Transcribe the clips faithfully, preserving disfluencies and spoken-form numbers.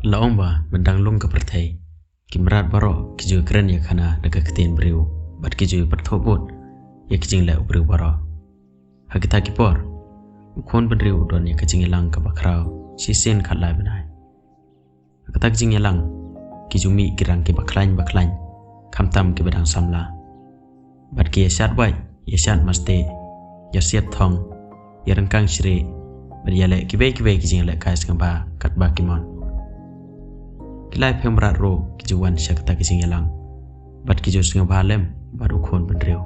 La ong ba, myndang lung ka pyrthei, ki mrad baroh ki ju kren ïa khana da ka ktien briew, bad ki ju pyrthuh bud ïa ki jingleh u briew baroh. Ha kita ki por, u khun bynriew u don ïa ka jingïalang kaba khraw shisien khatlai bnai. Ha kata ka jingïalang, ki ju mih ki rang kiba khlaiñ ba khlaiñ, khamtam kiba dang samla. Bad ki ïa shad wait, ïa shad masteh, ïa siat thong, ïa ryngkang shrieh, bad ïa leh kiwei kiwei ki jingïalehkai sngewbha katba ki mon. Ki lai phew mrad ruh ki ju wan sha kata ka jingïalang, bad ki ju sngewbha lem bad u khun bynriew.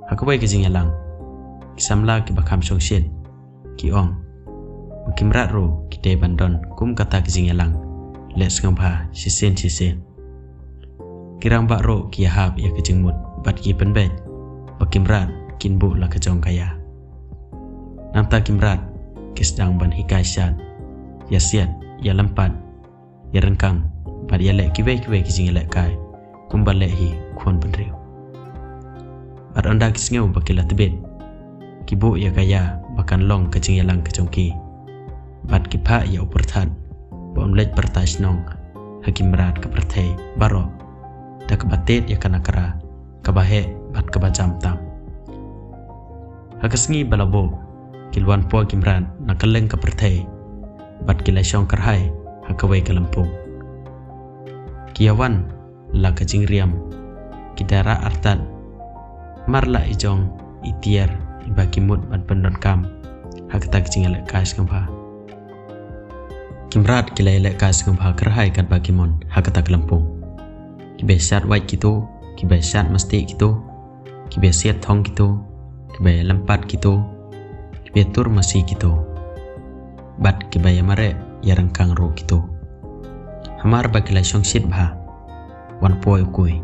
Ha kawei ka jingïalang, ki samla kiba kham shongshit ki ong ba ki mrad ruh ki dei ban don kum kata ka jingïalang leh sngewbha shisien shisien. Ki rangbah ruh ki ïahap ïa ka jingmut bad ki pynbeit ba ki mrad kin buh la ka jong ka ïa. Nangta ki mrad ki sdang ban hikai shad, ïa siat, ïa lympat, ïa ryngkang, bad ïa leh kiwei kiwei ki jingïalehkai kumba leh hi u khun bynriew. Bad ynda ki sngew ba ki la tbit, ki buh ïa ka ïa ba kan long ka jingïalang ka jong ki. Bad ki phah ïa u pyrthat ba un leit pyrta shnong ha ki mrad ka pyrthei baroh, da kaba tied ïa ka nakra kaba heh bad kaba jam tam. Ha ka sngi ba la buh, ki la wan poi ki mrad na kylleng ka pyrthei, bad ki la shong kyrhai ha kawei ka lympung. Ki ïa wan la ka jingriam, ki da rah artat, mar la i jong i tiar iba ki mut ban pyndonkam ha kata ka jingïalehkai sngewbha. Ki mrad ki la ïalehkai sngewbha kyrhai katba ki mon ha kata ka lympung. Kiba ïa shad wait kito, kiba ïa shad masteh kito, kiba ïa siat thong kito, kiba ïa lympat kito, kiba ïa tur masi kito, bad kiba ïa mareh ïa ryngkang ruh kito. Hamar ba ki la shongshit bha, wan poi u kui,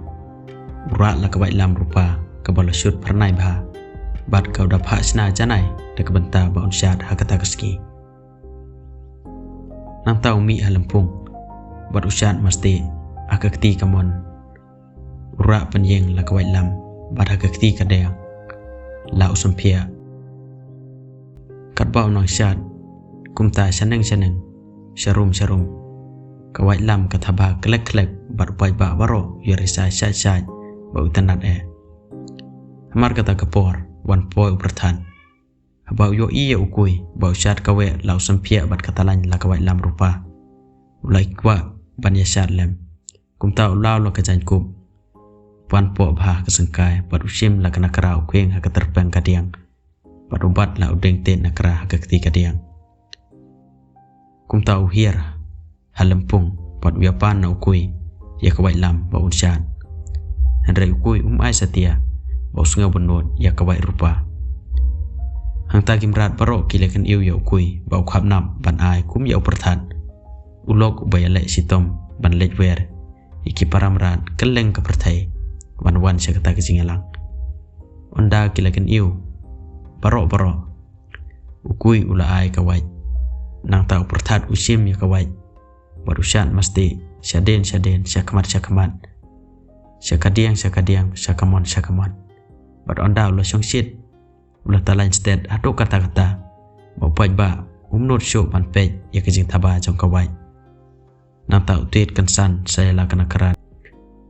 u rah la ka waitlam rupa kaba la shut phyrnai bha, bad ka u da phah shna janai da ka bynta ba un shad ha kata ka sngi. Nangta u mih ha lympung, bad u shad masteh ha ka kti kamon. U rah pynïeng la ka waitlam, bad ha ka kti kadiang la u symphia. Katba u nang shad, kumta shaneng shaneng, sharum sharum, ka waitlam ka thaba khlek khlek, bad u paidbah baroh u ïa risa shait shait ba u tnat eh. Hamar kata ka por, wan poi u pyrthat. Haba u ïohi ïa u kui ba u shad kawei la u symphia bad ka talain la ka waitlam rupa, u la kwah ban ïa shad lem. Kumta u law la ka jaiñkup, wan poi bha ha ka syngkai, bad u shim la ka nakra u khwing ha ka tyrpeng kadiang, bad u bat la u deng tied nakra ha ka kti kadiang. Kumta u hiar ha lympung, bad u ïa pan na u kui ïa ka waitlam ba un shad. Hynrei u kui um ai satia, ba u sngew bynnud ïa ka wait rupa. Hangta ki mrad baroh ki la kyniw ïa u kui ba u khapnap ban ai kum ïa u pyrthat, u lok uba ïaleh shitom ban leit wer ïa ki para mrad kylleng ka pyrthei ban wan sha kata ka jingïalang. Ynda ki la kyniw baroh baroh, u kui u la ai ka wait. Nangta u pyrthat u shim ïa ka wait, bad u shad masteh shadien shadien, sha khmat sha khmat, sha kadiang sha kadiang, sha kamon sha kamon. Bad ynda u la shongshit, u la talain stet haduh katta katta ba u paidbah um nud shuh ban peit ïa ka jingthaba jong ka wait. Nangta u tied kynsan sa ïa la ka nakra,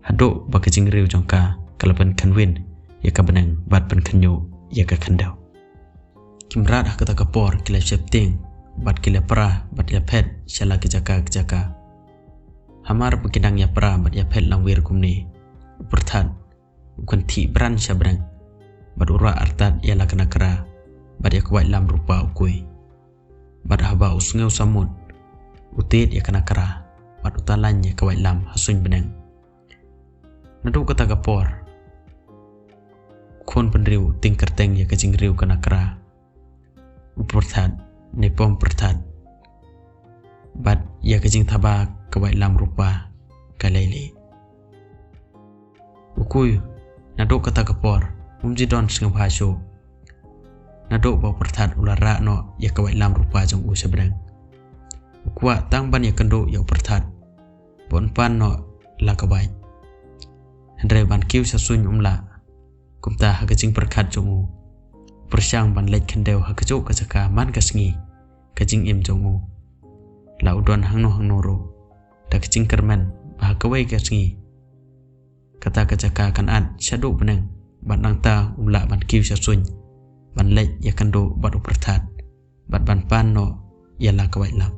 haduh ba ka jingriw jong ka ka la pynkhynwin ïa ka bneng bad pynkhynñiuh ïa ka khyndew. Ki mrad ha kata ka por ki la sheptieng, bad ki la pra bad ïa phet sha la ki jaka ki jaka. Hamar ba ki dang ïa pra bad ïa phet langwir kumne, u pyrthat u kynthih bran sha bneng, bad u rah artat ïa la ka nakra bad ïa ka waitlam rupa u kui. Bad haba u sngew samut, u tied ïa ka nakra bad u talain ïa ka waitlam ha suiñ bneng. Naduh kata ka por, u khun bynriew u tieng kyrteng ïa ka jingriw ka nakra, u pyrthat ne pom pyrthat, bad ïa ka jingthaba ka waitlam rupa ka lei lei. U kui, naduh kata ka por, um ju don sngewbha shuh. Naduh ba u pyrthat u la rah noh ïa ka waitlam rupa jong u sha bneng, u kwah tang ban ïakynduh ïa u pyrthat ba un pan noh la ka wait. Hynrei ban kiew sha suiñ um lah. Kumta ha ka jingpyrkhat jong u, u pyrshang ban leit khyndew ha kajuh ka jaka man ka sngi ka jingim jong u. la u don hangno hangno ruh. Da ka jingkyrmen ba ha kawei ka sngi kata ka jaka kan at shaduh bneng, bad nangta um lah ban kiew sha suiñ ban leit ïakynduh bad u pyrthat bad ban pan noh ïa la ka waitlam.